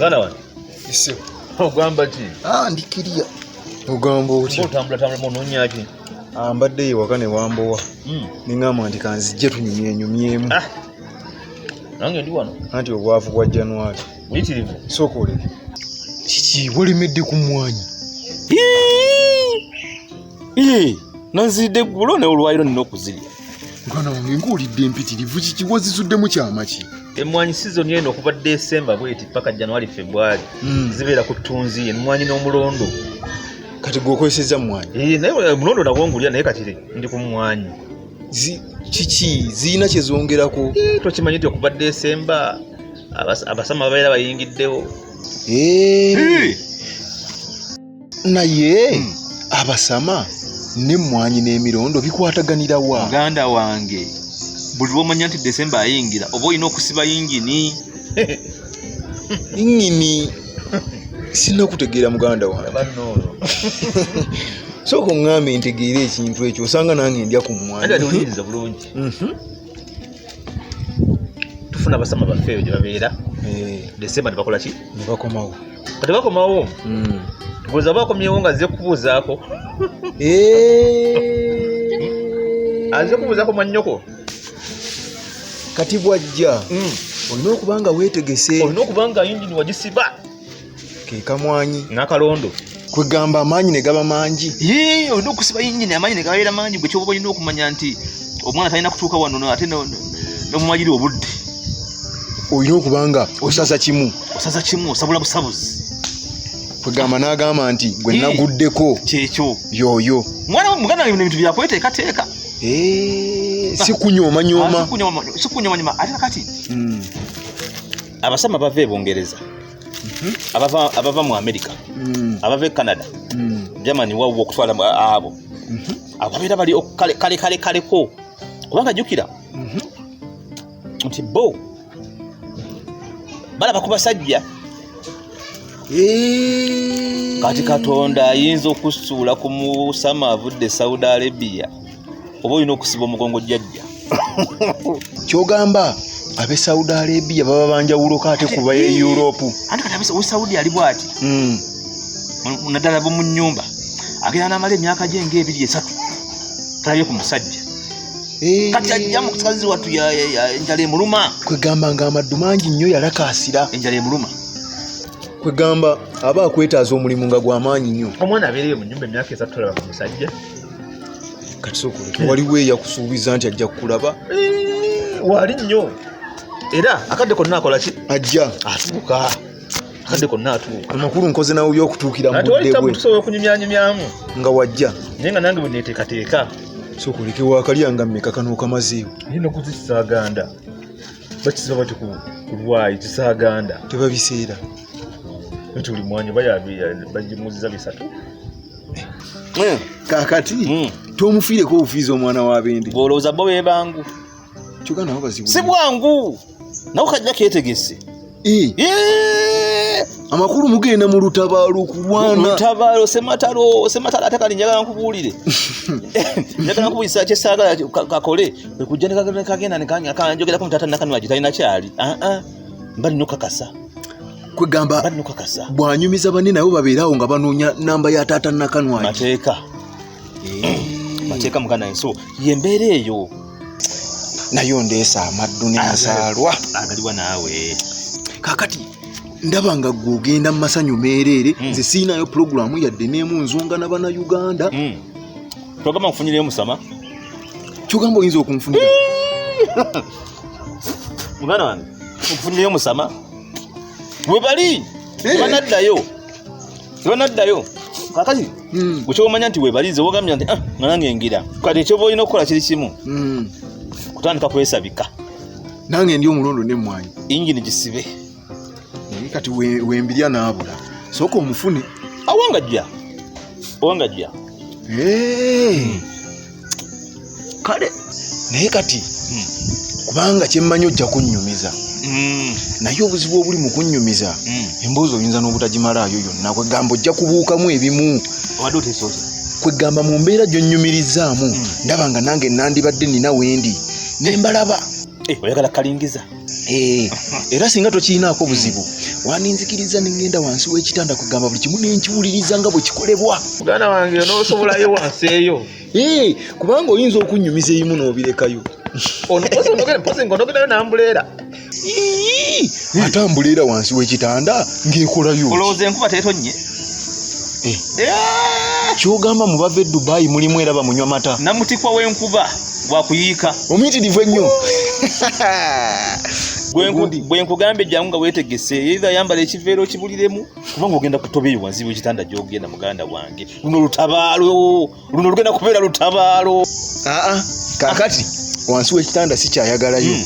Muganda wange. Ise. Ogamba ki? Ah, ndikiriya. Ogamba otya? Otambula tambula munoonya ki? Ah, mbadde ewaka ne wambowa. Ne ŋŋamba nti kanzijje tunyumyenyumyemu. Ah. Nange ndi wano. Anti obwavu bwa January. Buyitirivu. Sooka oleke. Kiki walemedde ku mmwanyi? Nanziridde eggulo naye olwaliro nina okuzirya. Mwana wange nkuwulidde empitirivu, kiki wazisuddemu kyama ki? Emmwanyi sizoni eno okuva Desemba bweti paka January February zibeera ku ttunzi, emmwanyi n'omulondo. Kati gwe okozesezza mmwanyi? Naye omulondo nagwo ngulya, naye kati ndi ku mmwanyi. Kiki zirina kye zongerako? Tokimanyi nti okuva Desemba abasama babeera bayingiddewo. Naye abasama n'emmwanyi n'emirondo bikwataganira wa? Muganda wange, buli lw'omanya nti Desemba ayingira oba olina okusiba yingini. Yingini sinnakutegeera muganda wange. Sooka oŋŋambe ntegeere ekintu ekyo, osanga nange ndya ku mmwanyi. Ate owuliriza bulungi. Tufuna abasama baffe eyo gye babeera. Desemba ne bakola ki? Ne bakomawo. Kati bakomawo. Buuza bakomyewo nga azze kubuuzaako. Azze kubuuzaako mwannyoko. Kati bw'ajja, olina okuba nga weetegese. Olina okuba nga yingini wagisiba. Ke kamwanyi. N'akalondo. Kwegamba amaanyi ne gaba mangi. Yee, olina okusiba yingini amaanyi ne gabeera mangi. Gwe ky'oba olina okumanya nti omwana talina kutuuka wano ate n'omumanyira obudde. Olina okuba nga osaza kimu. Osaza kimu, osabula busabuzi. Kwegamba n'agamba nti gwe naguddeko. Kyekyo. Yoyo. Mwana muganda wange ebintu byakweteekateeka. Si kunyooma-nyooma. Si kunyooma-nyooma. Ate kakati, abasama bava e Bungereza, abava mu America, abava e Canada, Germany wawuwo okutwala abo. Abo babeera bali kale kale kaleko. Kubanga jjukira nti bo balaba ku basajja. Kati Katonda ayinza okusuula ku musama avudde Saudi Arabia, oba olina okusiba omugongo jjajja. Ky'ogamba ab'e Saudi Arabia baba banjawuloko ate ku ba e Europe. Anti kati ab'e Saudi ali bw'ati. Naddala bo mu nnyumba. Agenda n'amala emyaka gye ng'ebiri esatu talabye ku musajja. Kati ajja mu mukazi wattu enjala emuluma. Kwegamba ng'amaddu mangi nnyo yalakaasira. Enjala emuluma. Kwegamba aba akwetaaza omulimu nga gwa maanyi nnyo. Omwana abeereyo mu nnyumba emyaka esatu talaba ku musajja. Kati sooka oleke, waliwo eyakusuubiza nti ajja kukulaba? Waali nnyo. Era akadde konna akola ki? Ajja. Atuuka. Akadde konna atuuka. Amakulu nkoze nawe by'okutuukira mu Ate wali budde tabu bwe. tusobola okunyumyanyumyamu. Nga wajja. Naye nga nange bwe neeteekateeka. Sooka oleke waakalya nga mmeka kano okamazeewo. Naye n'okuzisaaganda. Bakisiba bati ku lwayi kisaaganda. Tebabiseera. Nti buli mwanyi oba bagimuziza bisatu. Kaakati, tomufiireko obufiizi omwana wa bende. Bw'olowooza bo be bangu. Kyokka nabo bazibu. Si bwangu. Nabo kajja keetegese. Amakulu mugenda mu lutabaalo okulwana. Lutabaalo, sematalo, sematalo ate kali njagala nkubuulire. Njagala nkubuulire kye saagala kakole. Kwe kujja ne kagenda ne kanjogerako mu taata Nakanwagi talina kyali. Mba nina okukakasa. Kwegamba Mba nina okukakasa. bw'anyumiza banne nabo babeere awo nga banoonya namba ya taata Nakanwagi. Mateeka. Mateeka muganda wange. So ye mbeera eyo. Nayo ndeesa amaddu n'ensaalwa. Agaliwa naawe. Kaakati ndaba nga ggwe ogenda mu masanyu meereere, nze siinayo pulogulaamu yadde n'emu nzunga na Bannayuganda. Togamba nkufunyireyo musama? Kyogamba oyinza okunfunira? Muganda wange, nkufunyireyo musama? We bali, tebanaddayo. Tebanaddayo. Kaakati, gwe ky'omanya nti we bali, nze wogambye nti, nga nange ngira. Kati ekyoba olina okukola kiri kimu. Kutandika kwesabika. Nange ndi omulondo n'emmwanyi. Yingini gisibe. Naye kati wembirya n'abula. Sooka omufune. Awanga jja. Awanga jja. Kale naye kati kubanga kye mmanyi ojja kunnyumiza. Naye obuzibu obuli mu kunnyumiza, emboozi oyinza n'obutagimalaayo yonna. Kwegamba ojja kubuukamu ebimu. Obadde oteesa otya? Kwegamba mu mbeera gy'onnyumirizzaamu, ndaba nga nange nandibadde nina wendi ne mbalaba. Oyagala kalingiza? Era singa tokirinaako buzibu, Wandinzikiriza ne ŋŋenda wansi w'ekitanda, kwegamba buli kimu nenkiwuliriza nga bwe kikolebwa. Muganda wange, n'osobolayo wansi eyo? Ee, kubanga oyinza okunnyumiza eyimu n'obirekayo. Mpozi ng'onogenayo n'ambuleera. Ii, ate ambuleera wansi w'ekitanda ng'ekolayo ki? Olowooza enkuba teetonnye? Eh. Kyogamba mu bava e Dubayi mulimu era bamunywa mata? Namutikwa w'enkuba wakuyiika. Omuyitirivu ennyo. Bwe nkugambye jangu nga weetegese, either yambala ekiveera okibuliremu, kubanga ogenda kutoba eyo wansi w'ekitanda gy'ogenda. Muganda wange, luno lutabaalo, luno lugenda kubeera lutabaalo. Aa, kaakati wansi w'ekitanda sikyayagalayo.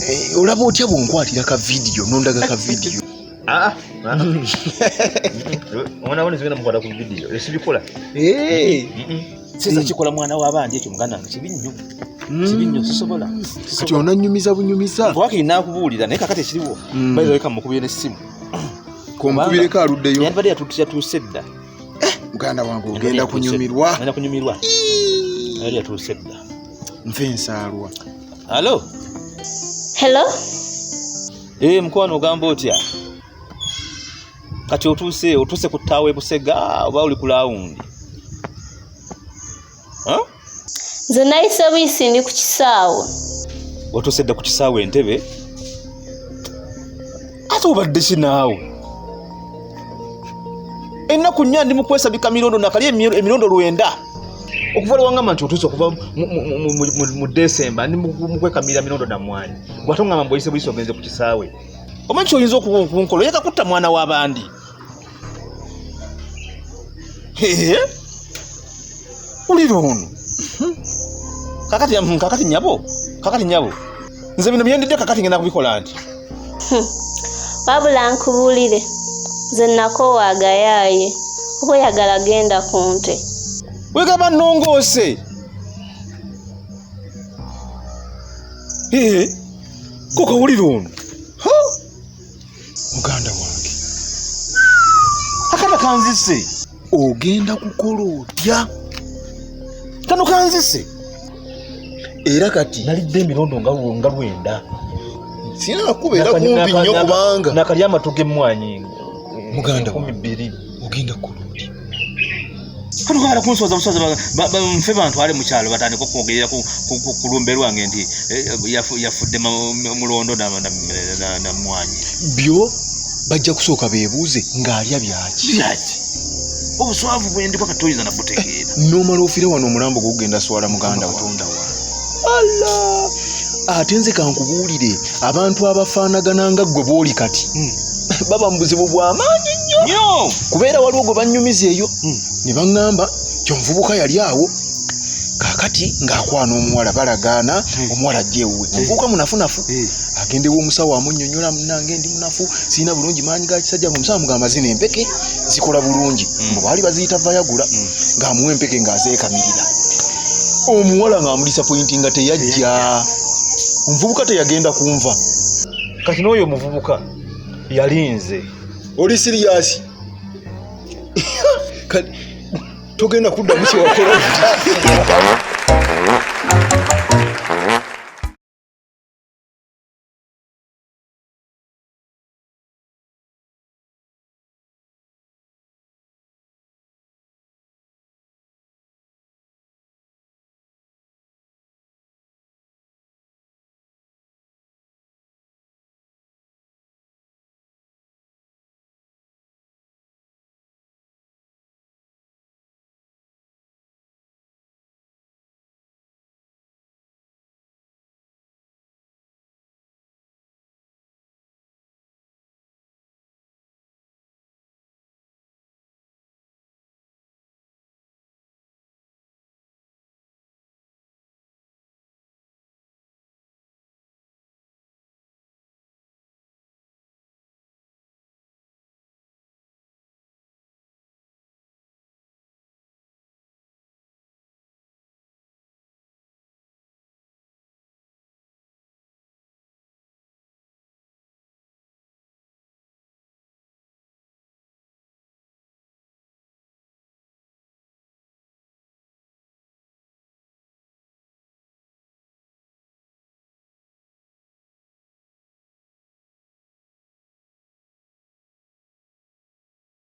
Eh, olaba otya bwonkwatira ka vidiyo, nondaga ka vidiyo? Omwana wone zigenda mukwata ku vidiyo, esibikola. Siza kikola mwana w'abandi ekyo. Muganda wange, kibi nnyo, kibi nnyo, sisobola. Kati onanyumiza bunyumiza. Wakiri naakubuulira, naye kakati ekiriwo, bayinza leka mukubire n'essimu. Komukubireko, aluddeyo. Yandibadde yatuuse dda. Muganda wange, ogenda kunyumirwa. Ogenda kunyumirwa, yali yatuuse dda. Nfe ensaalwa. Alo? Hello? Ee, mukwano, ogamba otya? Kati otuuse ku ttaawa e Busega oba oli ku lawundi? Huh? Nze nayise buyisi, ndi ku kisaawe. Watuuse dda ku kisaawe Entebe? Ate obadde ki naawe? Ennaku 4 ndi mu kwesabika mirondo, nakali emirondo 90 okuva lwewangamba nti otuuse. Okuva mu Desemba ndi mu kwekamira mirondo namwanyi, gwate ongamba mbweyise buyisi ogenze ku kisaawe. Omanyi kyoyinza okunkola? Oyeka kutta mwana w'abandi. Ee, wulira ono. Kakati nyabo, kakati nyabo, nze bino byendidde, kakati ngenda kubikola nti. Wabula nkubuulire, nze nakoowa agayaaye. Oba oyagala genda ku nte. Wegamba nnongoose. Ee, koko wulira ono. Muganda wange, akata kanzise. Ogenda kukola otya? Kano kanzise. Era kati nalidde emirondo nga 90. Sina kubeera kumpi nnyo kubanga nakalya amatu g'emmwanyi. Muganda enkumi wange. bbiri. Ogenda kukola otya? Kano kabala kunsoza busoza, nfe bantwale mu kyalo, batandike okwogerera ku lumbe lwange nti yafudde mulondo na mmwanyi. Byo bajja kusooka beebuuze ng'alya byaki. Byaki? Obuswavu bwendiko kati toyinza nabutegeera. N'omala ofiire wano, omulambo gugenda swala. Muganda wange. Katonda wange. Ala, ate nze kankubuulire, abantu abafaanagana nga ggwe bw'oli kati baba mu buzibu bw'amaanyi nnyo. Nnyo. Kubeera waliwo gwe bannyumiza eyo ne baŋŋamba ti omuvubuka yali awo kaakati ng'akwana omuwala, balagaana omuwala ajja ewuwe. Omuvubuka munafunafu, agenda ew'omusawo, amunnyonnyola, "Munnange, ndi munafu, sirina bulungi maanyi ga kisajja." Nga omusawo amugamba, "Zino empeke zikola bulungi." Mbu baali baziyita Viagra. Ng'amuwa empeke ng'azeekamirira. Omuwala ng'amudisappointinga, teyajja. Omuvubuka teyagenda kunva. Kati n'oyo omuvubuka yalinze. Oli serious? Kati togenda kuddamu kyewakola.